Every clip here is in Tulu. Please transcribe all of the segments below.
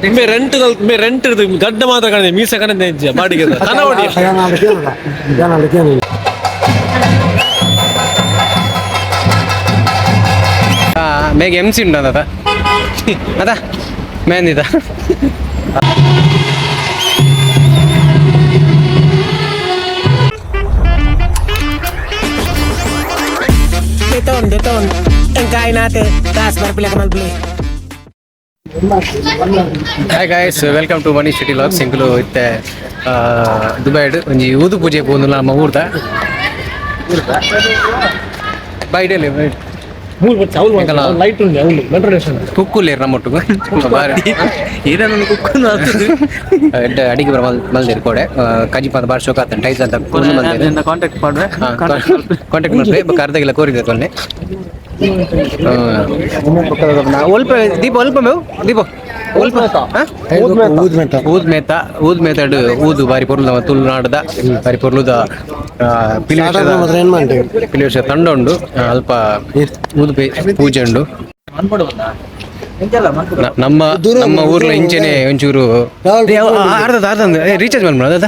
ಮೇ ರೆಂಟ್ ಮೇ ರೆಂಟ್ ಗಡ್ಡ ಮಾತ್ರ ಕಾಣೆ ಮೀಸೆ ಕಾಣೆ ಬಾಡಿಗೆ ಕನ್ನಡಿ. ಮೇಗ್ ಎಮ್ ಸಿ ಉಂಟು ಅದ ಅದ ಮೇಂದಿದ. Beton, beton. Ang kain natin. Taas, para pila ka malbili. Hi guys, welcome to Mani city log. ಸಿಂಕುಲು ಇತ್ತೆ ದುಬೈಡ್ ಒಂಜಿ ಊದು ಪೂಜೆ ಪೋಂದುಲ ನಮ್ಮ ಊರ್ದ ಬೈಡಲ್ಲಿ. ಮೂರು ಬಚ್ಚ ಅವ್ಲು. ಎಂಕಲ- ಲೈಟ್ ಉಂಟು ಅವ್ಲು ಮೆಟ್ರೋ ಸ್ಟೇಷನ್. ಕುಕ್ಕುಲೇರ್ ನಮ್ಮೊಟ್ಟಿಗೆ ಬಾರಿ ಏನನ್ನು ಕುಕ್ಕುನು ಆಗ್ತದೆ. ಎಡ್ಡೆ ಅಡಿಗೆ ಬರ ಮಲ್ದೇರು ಕೋಡೆ ಕಜಿಪಾದ ಬಾರ್ ಶೋಕ ಆತನ ಟೈಸ್ ಅಂತ ಕುಂದು ಮಲ್ದೇರು. ಕಾಂಟ್ಯಾಕ್ಟ್ ಮಾಡ್ರೆ. ಕಾಂಟ್ಯಾಕ್ಟ್ ಮಾಡ್ರಿ ಬೊಕ್ಕ ಅರ್ಧಗಿಲ್ಲ ಕೋರಿದೆ ತೊನ್ನೆ. ಒಲ್ಪ ದೀಪ ಒಲ್ಪ ಮೇವು ದೀಪ ಒಲ್ಪ. ಊದ್ ಮೇತ ಊದ್ ಮೇತಡ್ ಊದು ಬಾರಿ ಪೊರ್ಲು ತುಳುನಾಡದ ಬಾರಿ ಪೊರ್ಲುದ ಪಿಲಿವೇಶ ತಂಡ ಉಂಡು. ಅಲ್ಪ ಊದು ಪೂಜೆ ಉಂಡು. ನಮ್ಮ ನಮ್ಮ ಊರ್ಲ ಇಂಚೆನೆ ಒಂಚೂರು ಅರ್ಧ ಅರ್ಧ ರೀಚಾರ್ಜ್ ಮಾಡ್ಬೋದು ಅದ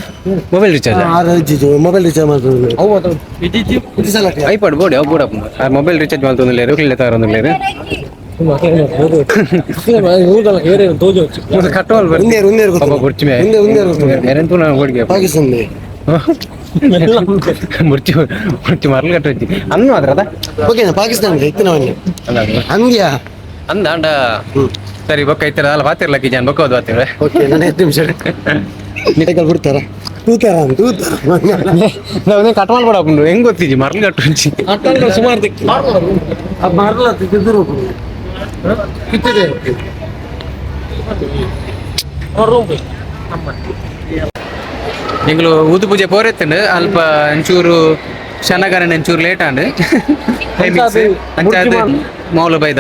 ಮೊಬೈಲ್ ರೀಚಾರ್ಜ್. ಮೊಬೈಲ್ ರೀಚಾರ್ಜ್ ಮಾಡ್ತಾರೆ. ಐಪಾಡ್ ಬೋಡಿ ಅವು ಬೋಡ ಮೊಬೈಲ್ ರೀಚಾರ್ಜ್ ಮಾಡ್ತೊಂದಿಲ್ಲೇರು ಕಿಲ್ಲೆ ತಾರೊಂದಿಲ್ಲೇರು. ಕಟ್ಟೋಲ್. ಉಂದೇರು, ಉಂದೇರು ಗೊತ್ತು. ಪಾಪ ಬುರ್ಚಿ ಮೇ. ಉಂದೇ- ಉಂದೇರು ಗೊತ್ತು. ಮೇರೆಂತೂ ನಾನು ಬೋಡಿಗೆ. ಪಾಕಿಸ್ತಾನ. ಮುರ್ಚಿ ಮುರ್ಚಿ ಮರಳು ಕಟ್ಟೊಚ್ಚಿ ಅನ್ನ ಮಾತ್ರ ಅದ. ಓಕೆ, ಪಾಕಿಸ್ತಾನ ಇತ್ತು ನಾವಲ್ಲಿ. ಅಲ್ಲ ಅಲ್ಲ. ಹಂಗ್ಯಾ. ಅಂದ ಅಂಡ. ಸರಿ ಬೊಕ್ಕ ಇತ್ತರ ಅಲ್ಲ ಬಾತಿರ್ಲಕ್ಕಿ ಜಾನ್ ಬೊಕ್ಕ ಹೋದ್ ಬಾತಿರ. ಓಕೆ, ನಾನು 5 ನಿಮಿಷ ನಿಟಕಲ್ ಬಿಡ್ತಾರ ತೂತಾರ ತೂತಾರ. ನಾವು ಕಟ್ ಮಾಡ್ಬೇಡ ಹೆಂಗ್ ಗೊತ್ತಿಜಿ ಮರಳು ಕಟ್ಟೊಚ್ಚಿ. ಸುಮಾರು ದಿಕ್ಕು. ಮರಲ ತಿದ್ದರು. ಎಂಗ್ಲು ಊದು ಪೂಜೆ ಪೋರೆತ್ತಂಡು ಅಲ್ಪ ಒಂಚೂರು ಶನಗರಣ ಒಂಚೂರು ಲೇಟ್ ಆಂಡ್ ಅಂಚಾದ್ ಮೌಲ ಬೈದ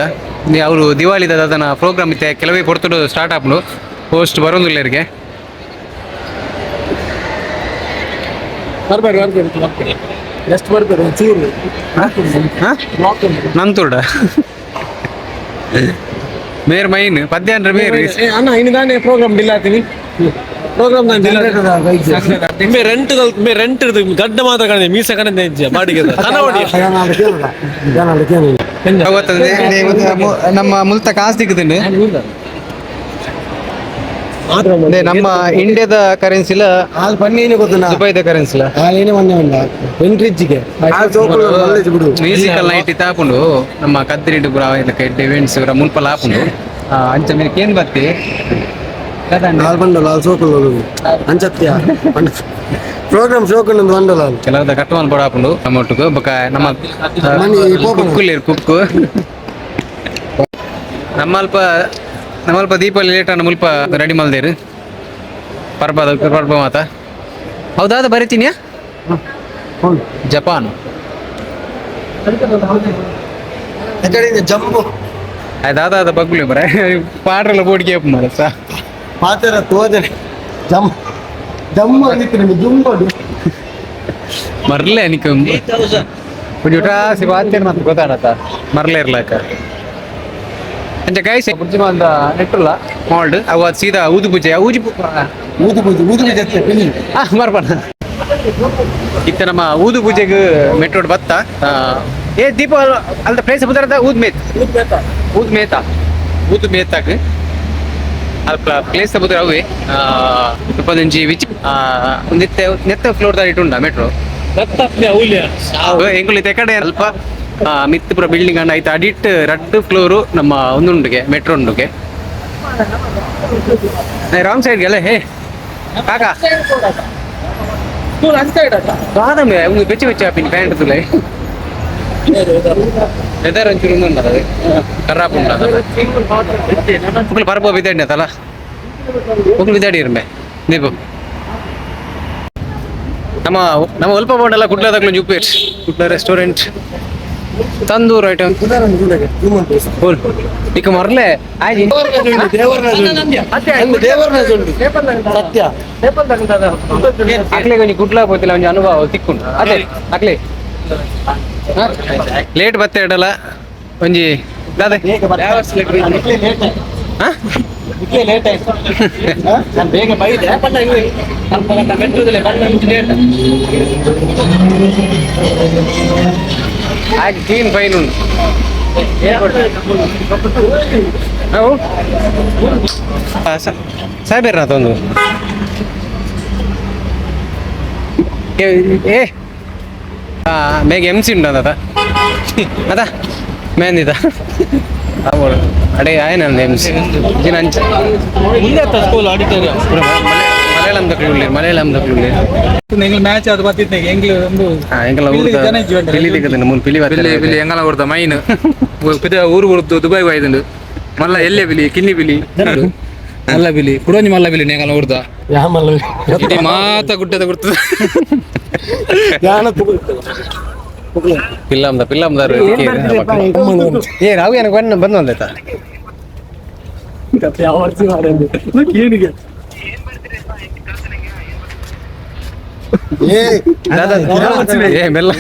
ಅವರು ದಿವಾಳಿದ ಅದನ್ನ ಪ್ರೋಗ್ರಾಮ್ ಇತ್ತೆ ಕೆಲವೇ ಪೊರ್ತುಡು ಸ್ಟಾರ್ಟ್ ಆಪುಂಡು ಪೋಸ್ಟ್ ಬರೋದಿಲ್ಲ. ಬರ್ಬೇಡ ಬರ್ಬೇಡ ನೆಕ್ಸ್ಟ್ ಬರ್ಬೇಡ ಒಂಚೂರು. ನಂತುಡ ಮೇರ್ ಮೈನ್ ಪದ್ಯಾಂಡ್ರ ಮೇರ್. ಏ, ಅಣ್ಣ ಇನ್ನಿದಾನೆ ಪ್ರೋಗ್ರಾಮ್ ಡಿಲ್ ಆತೀನಿ ಪ್ರೋಗ್ರಾಮ್ ನಾನು ಡಿಲ್. ಮೇ ರೆಂಟ್ ಮೇ ರೆಂಟ್ ಗಡ್ಡ ಮಾತ್ರ ಕಾಣೆ ಮೀಸೆ ಕಾಣೆ ಬಾಡಿಗೆ ಕನ್ನಡಿ. ಗೊತ್ತಂದ್ರೆ ನಮ್ಮ ಮುಲ್ತ ಕಾಸು ದಿಕ್ಕುದುಂಡು. ಅದೇ ನಮ್ಮ ಇಂಡಿಯಾದ ಕರೆನ್ಸಿಲ. ಹಾಲು ಪನ್ನೀನೆ ಗೊತ್ತುನಾ? ದುಬೈದ ಕರೆನ್ಸಿಲ. ಹಾಲೇನೆ ಮೊನ್ನೆ ಉಂಡ ಎಂಟ್ರಿಜ್ಜಿಗೆ ಬಿಡು. ಮ್ಯೂಸಿಕಲ್ ನೈಟ್ ಇತ್ತಾಪುಂಡು ನಮ್ಮ ಕದ್ರಿಡ್ ಪುರ ಇದಕ್ಕೆ ಇವೆಂಟ್ಸ್ ಪುರ ಮುಲ್ಪಲ ಆಪುಂಡು. ಅಂಚ ಮೇಲೆ ಕೇನ್ ಬತ್ತಿ. ಹಾಲು ಬಂಡಲ ಹಾಲು ಸೋಕುಲು ಅಂಚತ್ಯ ಪ್ರೋಗ್ರಾಮ್ ಸೋಕುಲು ಬಂಡಲ ಹಾಲು. ಕೆಲವದ ಕಟ್ಟುವನ್ ಬೋಡ ಆಪುಂಡು ನಮ್ಮ ಒಟ್ಟುಗು ಬೊಕ ನಮ್ಮ ಮನಿ ಪೋಪುನ. ಕುಕ್ಕುಲೇರು ಕುಕ್ಕು ನಮ್ಮಲ್ಪ ನಮ್ಮಲ್ಪ ದೀಪಾವಳಿ ಲೇಟ್ ಅನ್ನ ಮುಲ್ಪ ರೆಡಿ ಮಲ್ದೇರು ಪರ್ಬದ ಪರ್ಬ ಮಾತ ಹೌದಾದ ಬರಿತೀನಿಯಾ. ಜಪಾನ್. ಎಕಡೆ ಜಂಬು. ಅದಾದ ಬಗ್ಲು ಬರ ಪಾಡ್ರಲ್ಲ ಬೋಡಿಗೆ ಮಾರ ಸಾ. ಪಾತೆರ ತೋಜನೆ ಜಮ್ ಜಮ್ಮು ಅಂದಿತ್ತು ನಿಮ್ಗೆ ಜುಂಬೋಡು. ಮರ್ಲೆ ನಿಕ್ ಒಂಜಿ ಉಟಾಸಿ ಬಾತೇರ್ ಮಾತ್ರ ಗೊತ್ತಾಡತ್ತ ಮರ್ಲೆ ಇರ್ಲಕ್ಕ ಅಂಚ ಗೈಸ್ ಬುರ್ಜಿ ಮಂದ ನೆಟ್ಟುಲ್ಲ ಮಾಲ್ಡ್ ಅವು ಅದು ಸೀದಾ ಊದು ಪೂಜೆ ಊಜಿ ಊದು ಪೂಜೆ ಊದು ಪೂಜೆ ಅತ್ತೆ ಪಿಲಿ. ಮರ್ಪಣ ಇತ್ತ ನಮ್ಮ ಊದು ಪೂಜೆಗೆ ಮೆಟ್ರೋಡ್ ಬತ್ತ. ಏ ದೀಪ ಅಲ್ದ ಪ್ಲೇಸ್ ಬುದರದ ಊದ್ ಮೇತ್ ಊದ್ ಮೇತ ಊದು ಮೇತಾಗ್ ಅಲ್ಪ ಪ್ಲೇಸ್ ಬುದ್ರ ಅವೇ ಒಂಜಿ which ಒಂದಿತ್ತೆ ನೆತ್ತ ಫ್ಲೋರ್ ದಾರಿ ಉಂಡ ಮೆಟ್ರೋ. ಎಂಕುಲು ಇತ್ತೆ ಕಡೆ ಅಲ್ಪ ಮಿತ್ತು ಪೂರ ಬಿಲ್ಡಿಂಗ್ ಅಣ್ಣ ಐತೆ ಅಡಿಟ್ ರಡ್ಡು ಫ್ಲೋರು ನಮ್ಮ ಒಂದುಂಡುಗೆ ಮೆಟ್ರೋ ಉಂಡುಗೆ ರಾಂಗ್ ಸೈಡ್ ಗೆಲ್ಲ ಹೇ ಕಾಕಾ ದಾದಮೆ ಉಂದು ಬೆಚ್ಚ ಬೆಚ್ಚ ಆಪಿನ ಪ್ಯಾಂಟ್ ತುಲೆ ವೆದರ್ ಒಂಚೂರು ಉಂದು ಉಂಡದ ಖರಾಬ್ ಉಂಡದ ಉಂಕುಲು ಪರ್ಬ ಬಿದ್ದಾಡಿ ತಲ ಉಂಕುಲು ಬಿದ್ದಾಡಿ ಇರ್ಮೆ ದೀಪು ನಮ್ಮ ನಮ್ಮ ಒಲ್ಪ ಬೋಂಡಲ್ಲ ಕುಡ್ಲದಾಗ್ಲು ಜುಪ್ಪೇರ್ ಕುಡ್ಲ ರೆಸ್ಟೋರೆಂಟ್ ತಂದೂರ್ ಐಟಮ್. ಉದಾಹರಣೆ ಕೂಡಗೆ ಹ್ಯೂಮನ್ ಪೇಸ್. ಬೋಲ್ ಇಕ್ಕ ಮರ್ಲೆ ಆಯ್ತು. ದೇವರನ ದೇವರನ ಸತ್ಯ. ಅಕ್ಲೆಗೆ ಒಂಜಿ ಕುಡ್ಲ ಪೋತಿಲ್ಲ ಒಂಜಿ ಅನುಭವ ತಿಕ್ಕುಂಡು ಅದೇ ಅಕ್ಲೆ ಲೇಟ್ ಬತ್ತೆ ಇಡಲ್ಲ ಒಂಜಿ ದಾದೆ. ಹಾ? Late ಆಯ್ತು. ನಾನು ಬೇಗ ಬೈದೆ ಬಟ್ ಸ್ವಲ್ಪ ಮೆಟ್ರೋದಲ್ಲೇ ಬಂದ ಲೇಟ್ ಹಾಗೆ ಕ್ಲೀನ್ ಫೈನ್ ಉಂಟು. ನಾವು ಸಾಹೇಬ್ ಒಂದು ಏ ಮೇಘ ಎಮ್ ಸಿ ಉಂಟು ಅದ ಅದ ಮೇಂದಿದ ಅವಳು ಅಡೆ ಆಯ್ನ ಎಮ್ ಸಿ ಜಿನ ಅಂಚ. ಮುಂದೆ ಸ್ಕೂಲ್ ಆಡಿಟೋರಿಯಂ. ಮಲಯಾಳಂ ದಕ್ಲು ಉಳ್ಳೇರು, ಮಲಯಾಳಂ ದಕ್ಲು ಉಳ್ಳೇರು. ಎಂಗ್ಲ ಮ್ಯಾಚ್ ಅದು ಬತ್ತಿತ್ತು ಎಂಗ್ಲ ಒಂದು. ಎಂಕಲ ಪಿಲ್ಲಿ ಜನ ಇಜ್ಜಿ ಉಂಟು. ಪಿಲಿ ದಿಕ್ಕದ ಮೂಲು ಪಿಲಿ. ಬಿಲ್ಲಿ ಬಿಲ್ಲಿ ಎಂಗಲ ಕೊಡ್ತ ಮೈನ್ ಪಿದ ಊರು ಕೊಡ್ತು ದುಬೈ ಹೋಯ್ದುಂಡು. ಮಲ್ಲ ಎಲ್ಲೆ ಬಿಲಿ ಕಿನ್ನಿ ಬಿಲಿ ಮಲ್ಲ ಬಿಲಿ ಕುಡೊಂಜಿ ಮಲ್ಲ ಬಿಲಿ ಎಂಗಲ ಕೊಡ್ತ. ಯಾಮಲ್ಲ. ಇಡೀ ಮಾತ ಗುಡ್ಡದ ಕೊಡ್ತದ. ಯಾನ. ಪಿಲ್ಲಮ್ದ ಪಿಲ್ಲಮ್ದಾರು. ಏ ರಾವು ಏನಕ್ಕೆ ಬಂದು ಬಂದು ಒಂದಾಯ್ತಾ? ಏ. ದಾದಾ, ಏ ಮೆಲ್ಲ.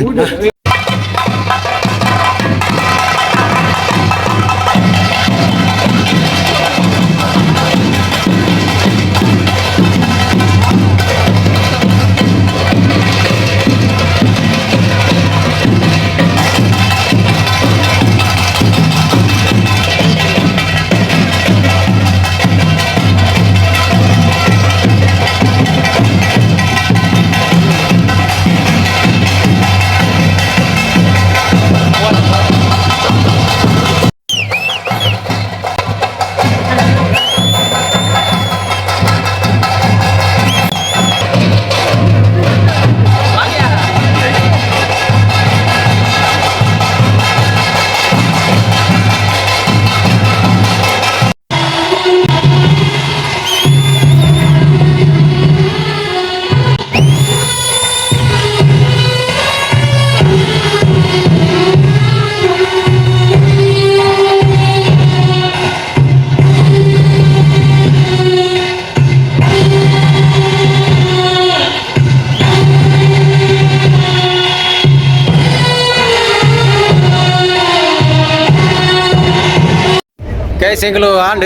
ಗೈಸ್, ಎಂಕುಲು ಆಂಡ್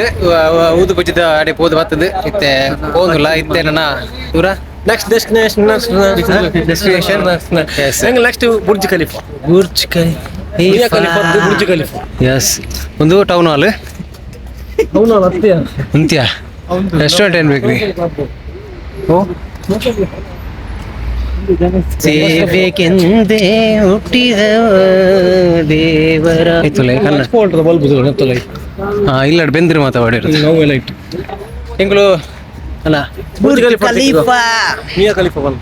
ಊದು ಪುಜಿತ ಅಡೆ ಪೋದು ಬತ್ತದು. ಇತ್ತೆ ಪೋಂದುಲ್ಲ ಇತ್ತೆ ನನ್ನ ದೂರ. Next destination. Destination. Yes. Next Burj Khalifa. Burj Mia Khalifa, Burj Khalifa. S, ಒಂದು ಟೌನ್ ಹಾಲ್. ಅಂತ್ಯ ರೆಸ್ಟೋರೆಂಟ್ ಏನ್ ಬೇಕ್ರಿ? ಓ ಸೇವೆಗೆಂದೇ ಹುಟ್ಟಿದ ದೇವರ ಆಯ್ತು. ಬಲ್ಬ್. ಹಾ, ಇಲ್ಲ ಬೆಂದಿರು ಮಾತಾಡಿರೋದು. ನೋವು ಲೈಟ್. ಎಂಕುಲು ಅಲ್ಲ. ಬುರ್ಜ್ ಖಲೀಫಾ, ಮಿಯಾ ಖಲೀಫಾ ಬಂದು.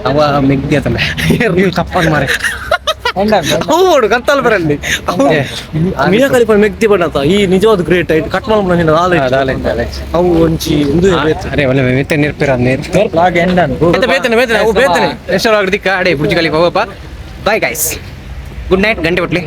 ಅವ ಮೆಗ್ದಿ ಆತಲ್ಲ ನೀವು ತಪ್ಪಾದ ಮಾರೆ. ಅವು ಕತ್ತಲ್ ಬರಂಡಿ. ಮಿಯಾ ಖಲೀಫಾ ಮೆಗ್ದಿ ಬಣ್ಣತ ಈ ನಿಜವಾದ great height cut ಮಾಡ್ಬಿಡ ದಾಲ. ಅವು ಒಂಚಿ ಒಂದು. ಅರೆ ಒಳ್ಳೆ ಮೆತ್ತೆ ನಿರ್ಪಿರ ನೀರು. ಬೇತೆ ಬೇತನೆ ಬೇತನೆ ಅವು ಬೇತನೆ. ರೆಸ್ಟೋರೆಂಟ್ ದಿಕ್ಕ ಅಡೆ ಬುರ್ಜ್ ಖಲೀಫಾ ಹೋಗಪ್ಪ. Bye guys, good night. ಗಂಟೆ ಬಿಟ್ಲಿ.